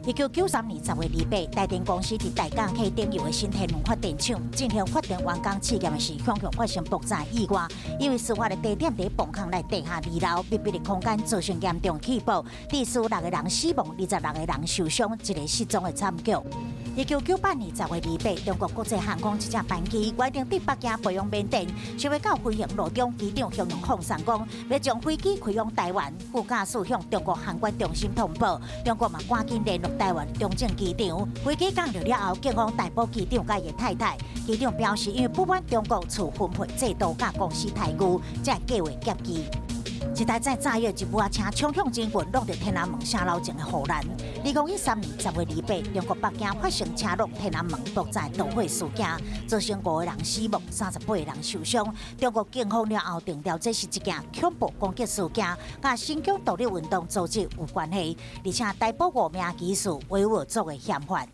1993年10月28，台電公司佇大港溪頂游的新天門發電廠進行發電完工試驗的時，恐驚發生爆炸意外。因為事發的地點佇泵腔內地下二樓密閉的空間，造成嚴重氣爆，致使六個人死亡，26個人受傷，一个失蹤的慘劇。1998年10月28，中國國際航空一架班機原定佇北京飛往緬甸，想欲到飛行路中，機長向人放送講，欲將飛機開往台灣，副駕駛向中國航管中心通報，中國嘛趕緊聯絡台灣中正機場。飛機降落了後，警方逮捕機長佮伊太太。機長表示，因為不滿中國初分配制度佮公司待遇，才計劃劫機。一台載炸藥一部仔車衝向人群，挵佇天安門城樓前的護欄。2013年10月28，中國北京發生車挵天安門爆炸導火事件，造成五個人死亡，38個人受傷。中國警方了後定調，這是一件恐怖攻擊事件，佮新疆獨立運動組織有關係，而且逮捕五名疑似維吾爾族的嫌犯。